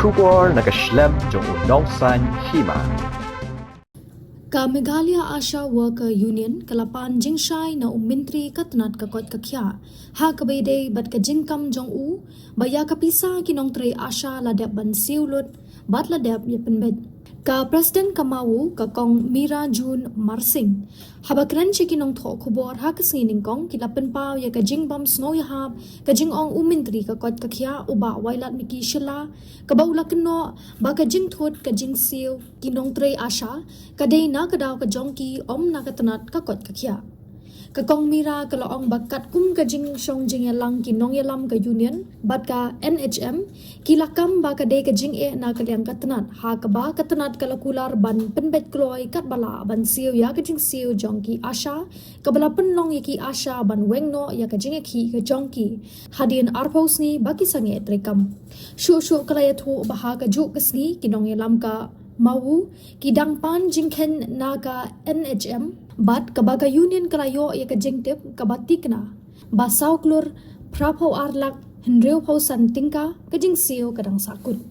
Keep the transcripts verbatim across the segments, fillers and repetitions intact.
Khubor na ka shlem jong u nongsaiñ hima. Ka Meghalaya ASHA Worker Union ka la pan jingshai na u Myntri ka tnat ka koit ka khiah ha kaba ïadei bad ka jingkam jong u ba ïa ka pisa ki nongtrei ASHA la dep ban siew lut bad la dep ïa pynbeit. Ka President ka MAWU, ka Kong Mira June Marsing, haba kren sha ki nongthoh khubor ha ka sngi nyngkong, ki la pynpaw ïa ka jingbym sngewïahap ka jingong u Myntri ka koit ka khiah, u Bah Wailadmiki Shylla, kaba u la kynnoh ba ka jingthut ka jingsiew ki nongtrei ASHA ka dei na ka daw ka jong ki, ym na ka tnat ka koit ka khiah. Ka Kong Mira ka la ong ba katkum ka jingshong jingïalang ki nongïalam ka Union bad ka N H M, ki la kam ba ka dei ka jingeh na ka liang ka tnat, ha kaba ka tnat ka la kular ban pynbeit kloi katba lah ban siew ïa ka jingsiew jong ki ASHA, kaba la pynlong ïa ki ASHA ban weng noh ïa ka jingïakhih ka jong ki hadien arphew sngi ba ki sangeh treikam. Shuh shuh ka la ïathuh ba ha kajuh ka sngi ki nongïalam ka MAWU ki dang pan jingkheiñ na ka N H M bad kaba ka Union ka la ïoh ïa ka jingtip kaba tikna ba saw klur phraphew ar lak hynriewphew san tyngka ka jingsiew ka dang sahkut.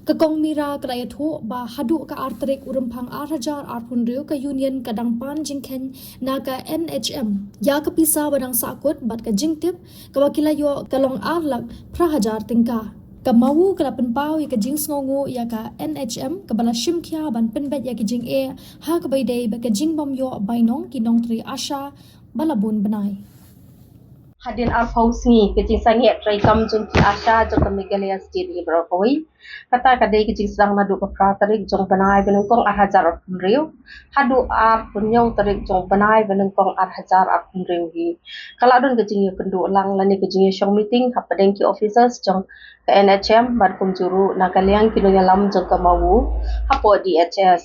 Ka Kong Mira ka la ïathuh ba haduh ka ar tarik u Rymphang ar hajar arphew hynriew ka Union ka dang pan jingkheiñ na ka N H M ïa ka pisa ba dang sahkut bad ka jingtip kaba ki la ïoh ka long ar lak phra hajar tyngka. Ka MAWU ka la pynpaw ïa ka jingsngewnguh ïa ka N H M kaba la shim khia ban pynbeit ïa ka jingeh ha kaba ïadei bad ka jingbym ïoh bainong ki nongtrei ASHA ba la bun bnai. Hadien arphew sngi ka jingsangeh treikam jong ki ASHA jong ka Meghalaya State hi baroh kawei. Kata ka dei ka jingsdang naduh ka phra tarik jong bnai ba nyngkong ar hajar arphew hynriew haduh arphew hynñiew tarik jong bnai ba nyngkong ar hajar arphew hynriew hi. Ka la don ka jingïakynduh lang lane ka jingïashong meeting hapdeng ki officers jong ka N H M bad kumjuh ruh na ka liang ki nongïalam jong ka MAWU hapoh D H S.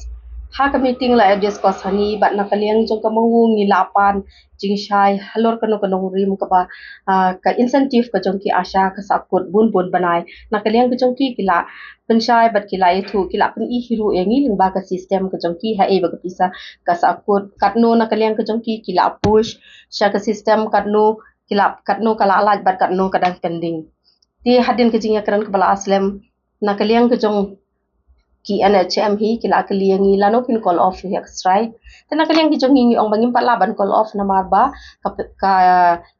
Ha ka meeting la ïa discuss hangne bad na ka liang jong ka MAWU ngi la pan jingshai halor kano kano ka rim kaba, ah, ka incentive ka jong ki ASHA ka sahkut bun bun bnai. Na ka liang ka jong ki ki la pynshai bad ki la ïathuh, ki la pyni hi ruh ïa ngi lyngba ka system ka jong ki haei ba ka pisa ka sahkut, katno na ka liang ka jong ki ki la push sha ka system, katno ki la, katno ka la lait bad katno ka dang pending. Te hadien ka jingïakren kaba la slem, na ka liang ka jong ki N H M hi ki la kylli ïa ngi lano kin call off ïa ka strike. Te na ka liang ka jong ngi ngi ong ba ngim pat lah ban call off namar ba ka, ka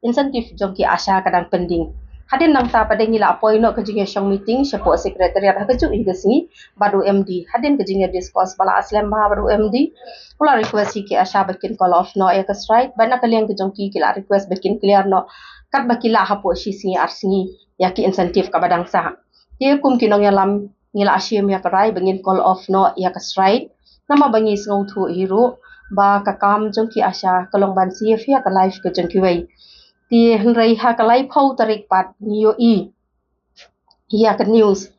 incentive jong ki ASHA ka dang pending. Hadien nangta pat ngi la appoint noh ka jingïashong meeting shapoh secretariat ha kajuh hi ka sngi bad u M D. Hadien ka jingïadiscuss ba la slem bha bad u M D, u la request ïa ki ASHA ba kin call off noh ïa ka strike bad na ka liang ka jong ki ki la request ba kin clear noh katba ki lah hapoh shi sngi ar sngi ïa ki incentive kaba dang sah. Te kum ki nongïalam ngi la shim ïa ka rai ba ngin call off noh ïa ka strike. Namar ba ngi sngewthuh hi ruh ba ka kam jong ki ASHA ka long ban save ïa ka life ka jong kiwei. Te hynrei ha ka laiphew tarik pat ngi ïohi ïa ka news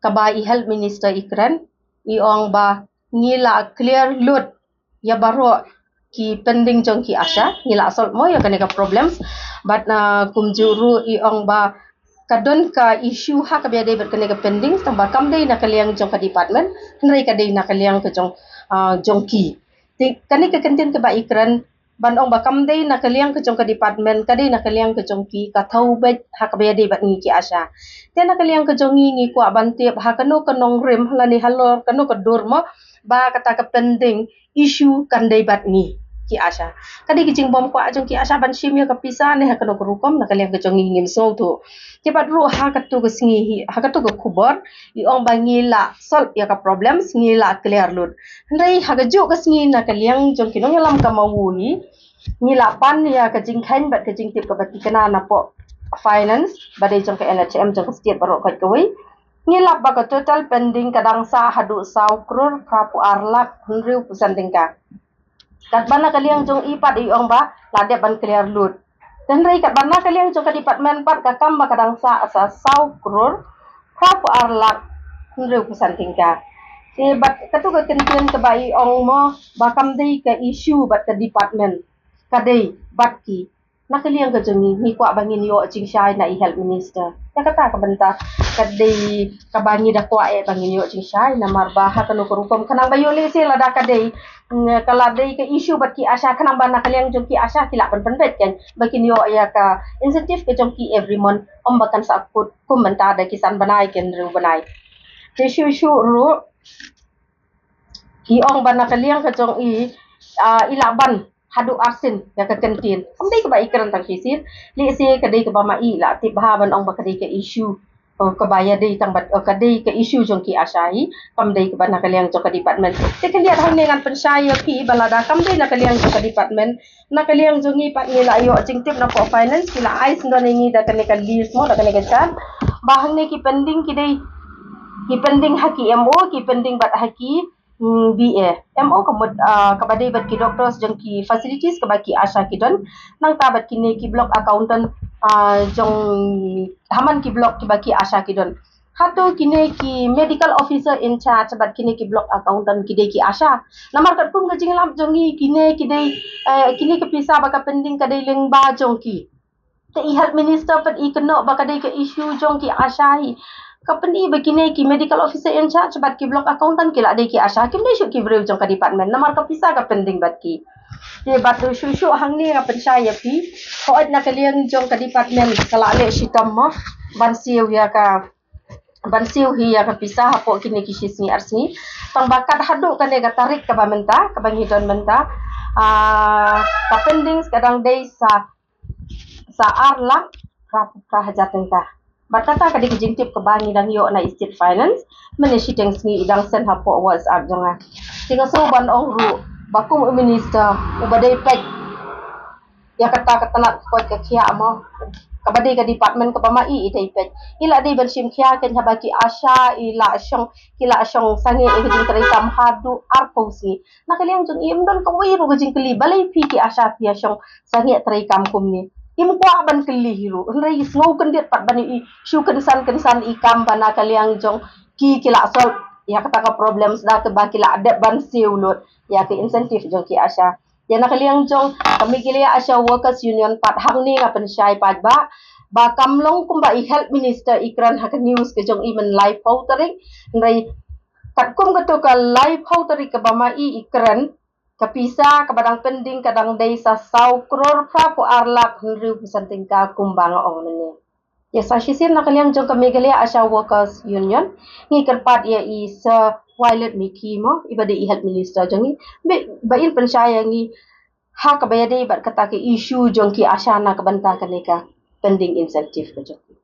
kaba i Health Minister i kren, i ong ba ngi la clear lut ïa baroh ki pending jong ki ASHA, ngi la solve mo ïa kane ka problems. Bad, ah, kumjuh ruh i ong ba ka don ka issue ha kaba ïadei bad kane ka pending, tang ba kam dei na ka liang jong ka department, hynrei ka dei na ka liang ka jong, ah, jong ki. Te kane ka kyntien kaba i kren ban ong ba kam dei na ka liang ka jong ka department, ka dei na ka liang ka jong ki, ka thew beit ha kaba ïadei bad ngi ki ASHA. Te na ka liang ka jong ngi ngi kwah ban tip ha kano ka nongrim lane halor kano ka dur mo ba kata ka pending issue kan dei bad ngi ki ASHA. Ka dei ka jingbymkwah jong ki ASHA ban shim ïa ka pisa ne ha kano ka rukom, na ka liang ka jong ngi ngim sngewthuh. Te bad ruh ha kato ka sngi hi, ha kato ka khubor i ong ba ngi la solve ïa ka problems, ngi la clear lut. Hynrei ha kajuh ka sngi na ka liang jong ki nongïalam ka MAWU hi ngi la pan ïa ka jingkheiñ bad ka jingtip kaba tikna napoh finance ba dei jong ka N H M jong ka state baroh kawei. Ngi lap ba ka total pending ka dang sah haduh saw klur phraphew ar lak hynriewphew san tyngka. Katba na ka liang jong i pat i ong ba la dep ban clear lut. Te hynrei katba na ka liang jong ka department pat ka kam ba ka dang sah sa saw klur phraphew ar lak hynriewphew san tyngka. Te bad kato ka kyntien kaba i ong mo ba kam dei ka issue bad ka department, ka dei bad ki. Na ka liang ka jong ngi ngi kwah ba ngin ïoh jingshai na i Health Minister. Ïa kata ka bynta ka dei kaba ngi da kwah eh ba ngin ïoh jingshai namar ba ha kano ka rukom khnang ba ïoh lehse lada ka dei, mm, ka la dei ka issue bad ki ASHA khnang ba na ka liang jong ki ASHA ki lah ban pynbeit kan ba kin ïoh ïa ka incentive ka jong ki every month, ym ba kan sahkut kum mynta da ki san bnai ki hynriew bnai. Te shuh shuh ruh i ong ba na ka liang ka jong i, ah, i lah ban haduh arsien ïa ka kyntien. Kam dei kaba i kren tang shisien. Lehse ka dei kaba ma i lah tip bha ban ong ba ka dei ka issue, oh, kaba ïadei tang bad, oh, ka dei ka issue jong ki ASHA hi. Kam dei kaba na ka liang jong ka department. Te khyndiat hangne ngan pynshai ïa phi ba lada kam dei na ka liang jong ka department, na ka liang jong ngi pat ngi la ïoh jingtip na pdeng finance, ki la ai sngewdon ïa ngi da kane ka list mo, da kane ka chart. Ba hangne ki pending ki dei, ki pending ha ki MO, ki pending bad ha ki, mm, BA. MO ka mut, ah, kaba dei bad ki doctors jong ki facilities kaba ki ASHA ki don. Nangta bad kine ki block accountant, ah, jong ha man ki block kiba ki ASHA ki don. Hato kine ki medical officer in charge bad kine ki block accountant ki dei ki ASHA? Namar katkum ka jinglap jong ngi, kine ki dei, eh, kine ki pisa ba ka pending ka dei lyngba jong ki. Te i health minister pat i kynnoh ba ka dei ka issue jong ki ASHA hi. Ka pyni ba kine ki medical officer in charge bad ki block accountant ki la dei ki ASHA, kim dei shuh ki briew jong ka department. Namar ka pisa ka pending bad ki. Te bad shuh shuh hangne nga pynshai ïa phi. Hooid, na ka liang jong ka department ka la leh shitom mo ban siew ïa ka, ban siew hi ïa ka pisa hapoh kine ki shi sngi ar sngi. Tang ba kat haduh kane ka tarik kaba mynta, kaba ngi don mynta, ah, ka pending ka dang dei sa, sa ar lak phra, phra hajar tyngka. Bad kata ka dei ka jingtip kaba ngi dang ïoh na i state finance mynne shiteng sngi, i dang send hapoh WhatsApp jong nga. Te nga sngew ban ong ruh ba kum u minister uba dei peit ïa kata ka tnat ka koit ka khiah mo, kaba dei ka department kaba ma i i dei peit. I la dei ban shim khia kein haba ki ASHA i la shong, ki la shong sangeh ïa ka jingtrei kam haduh arphew sngi. Na ka liang jong i ym don kawei ruh ka jingkylli balei phi ki ASHA phi ïa shong sangeh trei kam kumne. Im kwah ban kylli hi ruh, hynrei i sngew kyndit pat ban i shu kynsan kynsan i kam ba na ka liang jong ki, ki la solve ïa kata ka problems da kaba ki la dep ban siew lut ïa ka incentive jong ki ASHA. Ïa na ka liang jong ka Meghalaya ASHA Workers Union pat hangne nga pynshai pat ba, ba kam long kumba i health minister i kren ha ka news ka jong i mynne laiphew tarik. Hynrei katkum kato ka laiphew tarik kaba ma i i kren, ka pisa kaba dang pending ka dang dei sa saw klur phra phew ar lak hynriewphew san tyngka kumba nga ong mynne. Ïa sa shisien na ka liang jong ka Meghalaya ASHA Workers Union ngi kyrpad ïa i Sir Wailed Miki mo, iba dei i health minister jong ngi, ba, ba in pynshai ïa ngi ha kaba ïadei bad kata ka issue jong ki ASHA na ka bynta kane ka pending incentive ka jong ki.